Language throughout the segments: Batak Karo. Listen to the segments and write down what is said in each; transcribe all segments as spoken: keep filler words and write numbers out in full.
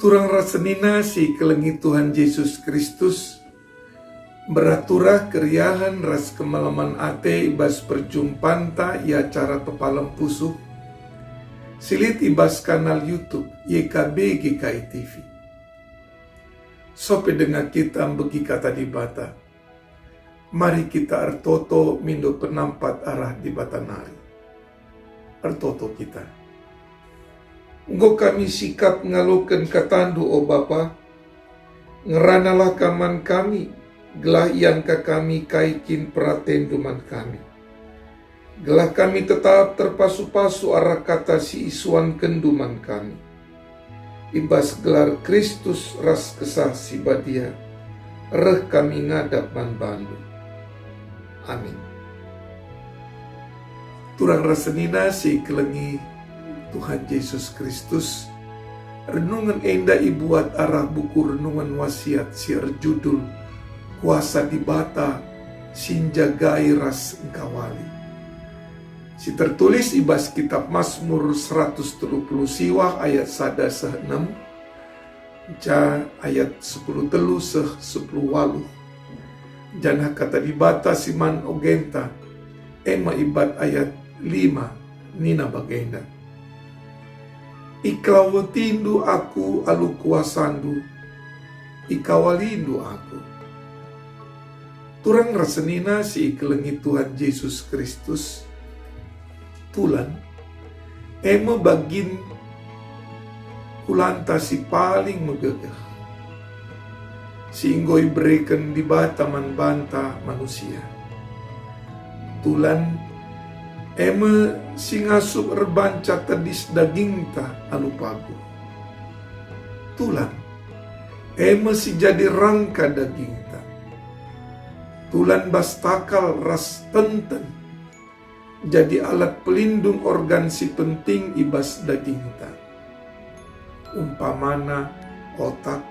Turang ras senina si ikelengi Tuhan Jesus Kristus, beraturah keriahen ras kemalemen ate i bas perjumpanta i acara Pepalem Pusuh, si lit i bas kanal YouTube Y K B G K I T V. Sope denga kita mbegi Kata Dibata. Mari kita ertoto mindo penampat arah Dibata nari. Ertoto kita. Enggo kami sikap ngaloken kataNdu, o Bapa. Ngeranalah Kam man kami, gelah iangka kami kai kin peratenNdu man kami. Gelah kami tetap terpasu-pasu arah kata si isuankenNdu man kami. I bas gelar Kristus ras Kesah Si Badia, reh kami ngadap man baNdu. Amin. Turang ras senina si ikelengi Tuhan Jesus Kristus, renungen enda ibuat arah buku Renungen Wasiat si erjudul Kuasa Dibata si Njagai ras Engkawali, si tertulis i bas Kitap Masmur seratus telu puluh siwah ayat sada seh enem, ja ayat sepuluh telu seh sepuluh waluh. Janah Kata Dibata si man ogenta, e me i bas ayat lima, nina bagenda, "IkelawetiNdu aku alu kuasaNdu, ikawalindu aku." Turang ras senina si ikelengi Tuhan Jesus Kristus, tulan, e me bagin kulanta si paling megegeh, si enggo ibereken Dibata man banta manusia. Tulan, e me si ngasup erbanca tedis dagingta alu paguh. Tulan, e me si jadi rangka dagingta. Tulan bas takal ras tenten jadi alat pelindung organ si penting i bas dagingta, umpamana otak,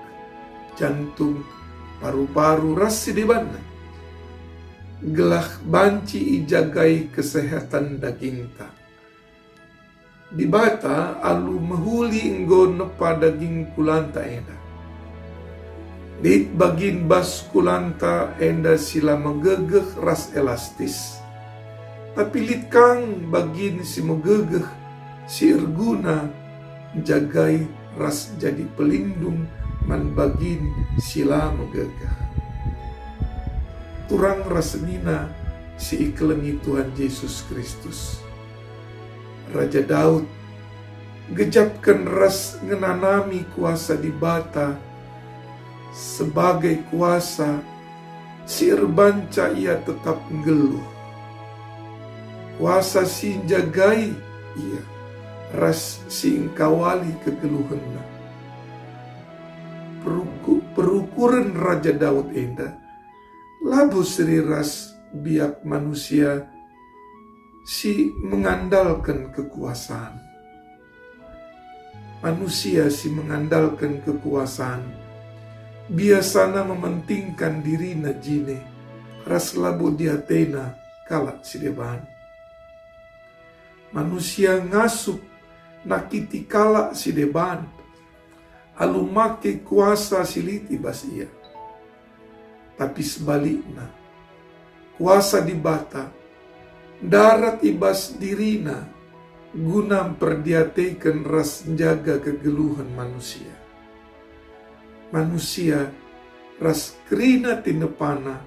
jantung, paru-paru, ras si debanna, gelah banci ijagai kesehatan dagingta. Dibata alu mehuli enggo nepa daging kulanta enda. Lit bagin bas kulanta enda si la megegeh ras elastis, tapi lit kang bagin si megegeh si erguna njagai ras jadi pelindung man bagin si la megegeh. Turang ras senina si ikelengi Tuhan Jesus Kristus. Raja Daud gejapken ras ngenanami kuasa Dibata sebagai kuasa si erbanca ia tetap nggeluh, kuasa si njagai ia ras si engkawali kegeluhenna. Peruku-, perukuren Raja Daud enda labo seri ras biak manusia si mengandalken kekuasaan. Manusia si mengandalken kekuasaan biasana mementingkan dirina jine ras labo diatena kalak si deban. Manusia ngasup nakiti kalak si deban alu make kuasa si lit i bas ia. Tapi sebalikna, kuasa Dibata ndarat i bas dirina guna mperdiateken ras njaga kegeluhen manusia. Manusia ras kerina tinepana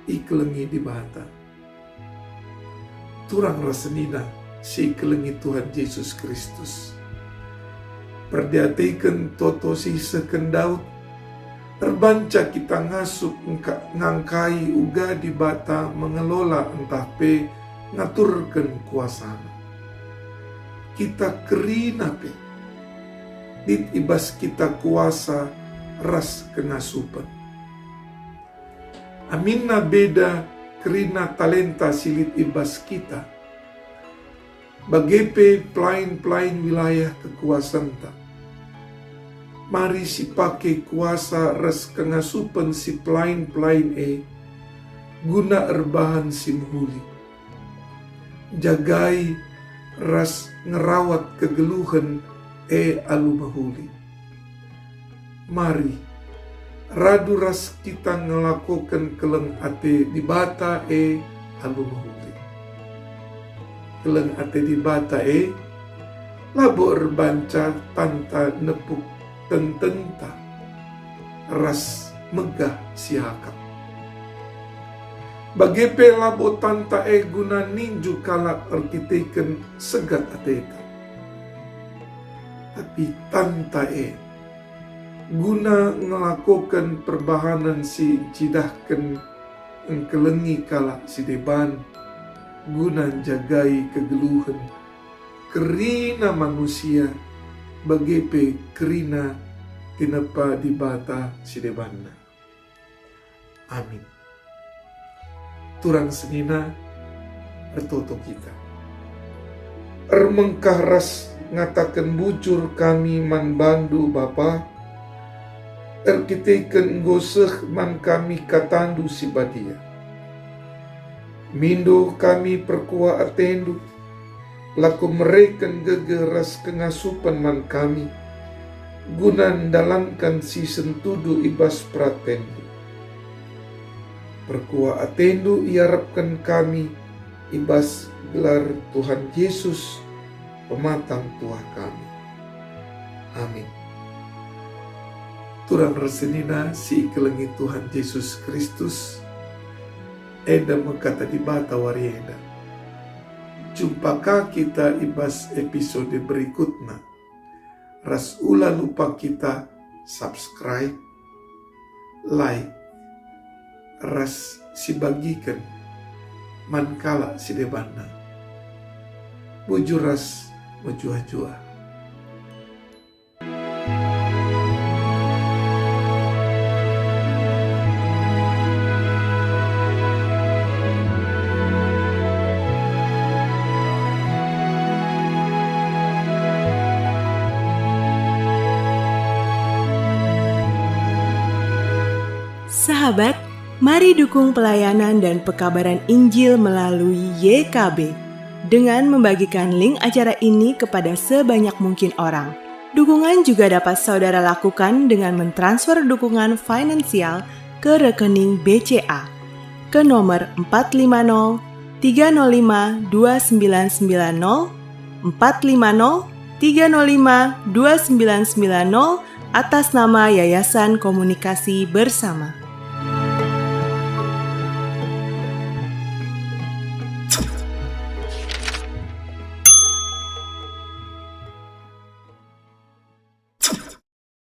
ikelengi Dibata. Turang ras senina si ikelengi Tuhan Jesus Kristus. Perdiateken toto si isehken Daud, erbanca kita ngasup engka-, ngangkai uga Dibata mengelola ntah pe ngaturken kuasaNa. Kita kerina pe, lit i bas kita kuasa ras kengasupen. Aminna beda kerina talenta si lit i bas kita, bage pe pelain-pelain wilayah kekuasanta. Mari sipake kuasa ras kengasupen si pelain-pelain e guna erbahan si mehuli, njagai ras ngerawat kegeluhen e alu mehuli. Mari, radu ras kita ngelakoken keleng ate Dibata e alu mehuli. Keleng ate Dibata e labo erbanca tanta nepuk tententa ras megah siakap. Bage pe labo tanta e guna ninju kalak erkiteken segat ateta. Tapi tanta e guna ngelakoken perbahanen si ncidahken engkelengi kalak si deban, guna njagai kegeluhen kerina manusia, bage pe kerina tinepa Dibata si debanna. Amin. Turang senina, ertoto kita. Ermengkah ras ngataken bujur kami man bandu, Bapa, erkiteken enggo seh man kami katandu si badia. Mindo kami perkuah atendu, lako mereken gegeh ras kengasupen man kami, guna ndalanken si sentudu i bas peratenNdu. Perkuah atendu iarapken kami i bas gelar Tuhan Jesus, Pematang Tuah kami. Amin. Turang ras senina si ikelengi Tuhan Jesus Kristus, enda me kata Dibata wari enda. Jumpa ka kita i bas episode berikutna. Ras ula lupa kita subscribe, like, ras sibagiken man kalak si debanna. Bujur ras mejuah-juah. Sahabat, mari dukung pelayanan dan pekabaran Injil melalui Y K B dengan membagikan link acara ini kepada sebanyak mungkin orang. Dukungan juga dapat saudara lakukan dengan mentransfer dukungan finansial ke rekening B C A ke nomor empat lima nol tiga nol lima dua sembilan sembilan nol, empat lima nol tiga nol lima dua sembilan sembilan nol, atas nama Yayasan Komunikasi Bersama.